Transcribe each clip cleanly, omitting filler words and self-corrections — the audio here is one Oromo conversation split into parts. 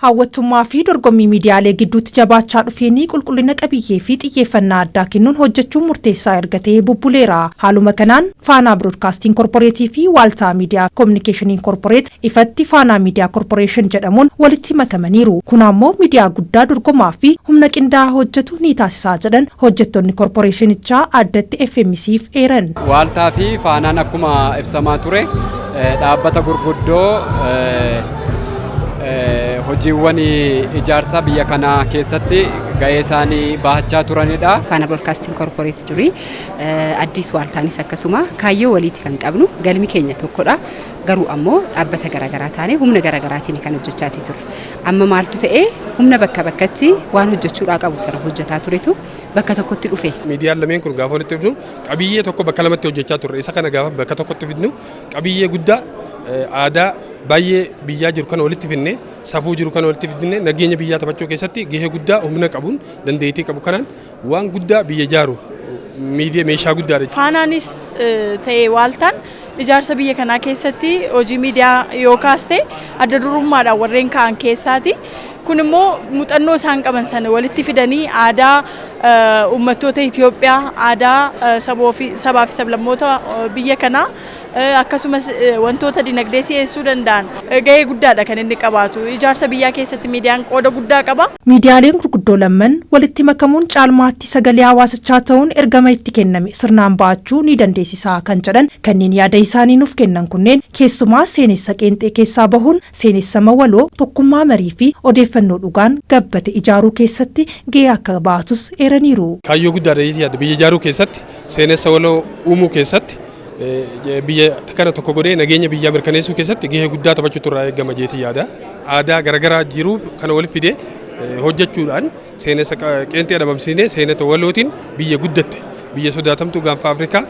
Hawwattummaa fi dorgommii miidiyaalee gidduutti jabaachaa dhufeen qulqullina qabiyyee fi xiyyeeffannaa addaa kennuun hojjechuun murteessaa erga ta'ee bubbuleera. Haaluma kanaan Faanaa Biroodkaastiin Korporeetii fi Waaltaa Miidiyaa Kominikeeshiniin Korporeet ifatti Faanaa Miidiyaa Korporeeshin jedhamuun walitti makamaniiru. Kun ammoo miidiyaa guddaa dorgomaa fi humna qindaa'aa hojjetu ni taasisaa jedhan hojjettoonni korporeeshinichaa addatti FMC'f eeran. Waaltaa fi Faanaan akkuma ibsamaa ture dhaabbata gurguddoo hojiiwwan ijaarsaa biyya kanaa keessatti gahee isaanii bahachaa turanidha. Faana Broadcasting Corporate durii, Addis Waaltaanis akkasuma kaayyoo waliiti kan qabnu, galmi keenya tokkodha. Garuu ammoo dhaabbata garaagaraa taanee humna garaagaraatiin kan hojjechaatii turre. Amma maaltu ta'e? Humna bakka bakkatti waan hojjechuudhaa qabu sana hojjetaa turetu bakka tokkotti dhufe. Miidiyaan lameen kun gaafa walitti fidnu qabiyyee tokko bakka lamatti hojjechaa turre. Isa kana gaafa bakka tokkotti fidnu qabiyyee guddaa, aadaa baay'ee biyyaa jiru kana walitti fidne, safuu jiru kana walitti fidne, nageenya biyyaa taphachuu keessatti gahee guddaa humna qabuun, dandeettii qabu kanaan waan guddaa biyya ijaaru miidiyaa meeshaa guddaadha. Faanaanis ta'e Waaltaan ijaarsa biyya kanaa keessatti hojii miidiyaa yoo kaaste adda durummaadhaan warreen ka'an keessaati. Kun immoo muuxannoo isaan qaban sana walitti fidanii aadaa uummattoota Itoophiyaa, aadaa sabaa fi sablammoota biyya kanaa, akkasumas wantoota dinagdee si'eessuu danda'an gahee guddaadha kan inni qabaatu. Ijaarsa biyyaa keessatti miidiyaan qooda guddaa qaba. Miidiyaaleen gurguddoo lamman walitti makamuun caalmaatti sagalee hawaasichaa ta'uun ergama itti kenname sirnaan ba'achuu ni dandeessisaa kan jedhan kanneen yaada isaanii nuuf kennan kunneen, keessumaa seenessa qeenxee keessaa bahuun seenessama waloo, tokkummaa, marii fi odeeffannoo dhugaan gabbate ijaaruu keessatti gahee akka baatus eeraniiru. Kaayyoo guddaadha yaada biyya ijaaruu keessatti, seenessa waloo uumuu keessatti, biyya kana tokko godhee nageenya biyyaa mirkaneessuu keessatti gahee guddaa taphachuutu irraa eegama jeetii yaada. Aadaa garaagaraa jiruuf kana walitti fidee hojjechuudhaan seenessa qeenxee dhabamsiisnee seenessa walootiin biyya guddatte, biyya sodaatamtuu gaanfa Afrikaa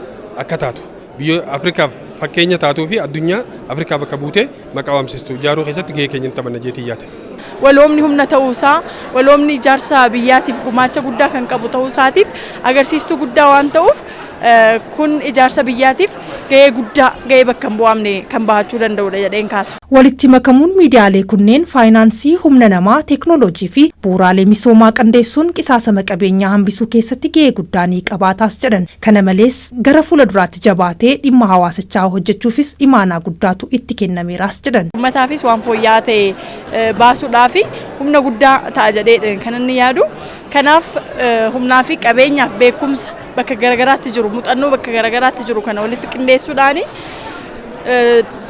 akka taatu, biyya Afrikaaf fakkeenya taatuu fi addunyaa Afrikaa bakka buutee maqaa waamsistu ijaaruu keessatti gahee keenya taphanna jeetii yaada. Waloomni humna ta'uusaa, waloomni ijaarsa biyyaatiif gumaacha guddaa kan qabu ta'uusaatiif agarsiistuu guddaa waan ta'uuf, kun ijaarsa biyyaatiif gahee guddaa, gahee bakka hin bu'amne kan bahachuu danda'udha jedheen kaasa. Walitti makamuun miidiyaalee kunneen faayinaansii, humna namaa, teeknooloojii fi bu'uuraalee misoomaa qindeessuun qisaasama qabeenyaa hambisuu keessatti gahee guddaa ni qabaataas jedhan. Kana malees gara fuula duraatti jabaatee dhimma hawaasichaa hojjechuufis imaanaa guddaatu itti kennameeraas jedhan. Uummataafis waan fooyya'aa ta'e baasuudhaaf humna guddaa ta'a jedhee kan inni yaadu. Kanaaf humnaa fi qabeenyaaf beekumsa bakka garagaraatti jiru, muuxannoo bakka garagaraatti jiru kana walitti qindeessuudhaan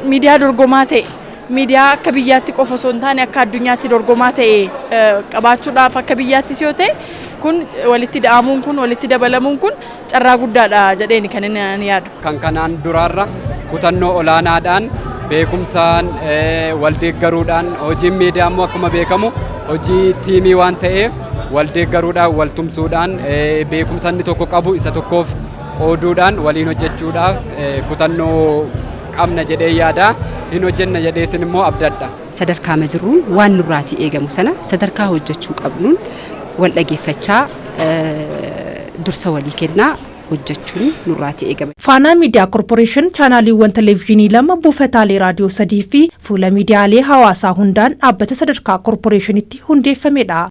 miidiyaa dorgomaa ta'e, miidiyaa akka biyyaatti qofa osoo hin taane akka addunyaatti dorgomaa ta'e qabaachuudhaaf, akka biyyaattis yoo ta'e, kun walitti da'amuun kun, walitti dabalamuun kun carraa guddaadha jedheen kan inni yaadu. Kan kanaan duraarra kutannoo olaanaadhaan, beekumsaan wal deeggaruudhaan, hojiin miidiyaa immoo akkuma beekamu hojii tiimii waan ta'eef, wal deeggaruudhaan, wal tumsuudhaan, beekumsa inni tokko qabu isa tokkoof qooduudhaan waliin hojjechuudhaaf kutannoo qabna jedhee yaada, hin hojjenna jedheesin immoo abdadha. Sadarkaa jirruun waan nurraatii eegamu sana sadarkaa hojjechuu qabnuun wal dhageeffachaa, dursa walii kennaa hojjechuun nurraatii eegama. Faanaa Miidiyaa Korporeeshin chaanaaliiwwan televezyiinii lama, buufataalee raadiyoo sadii fi fuula miidiyaalee hawaasaa hundaan dhaabbata sadarkaa korporeeshinitti hundeeffamedha.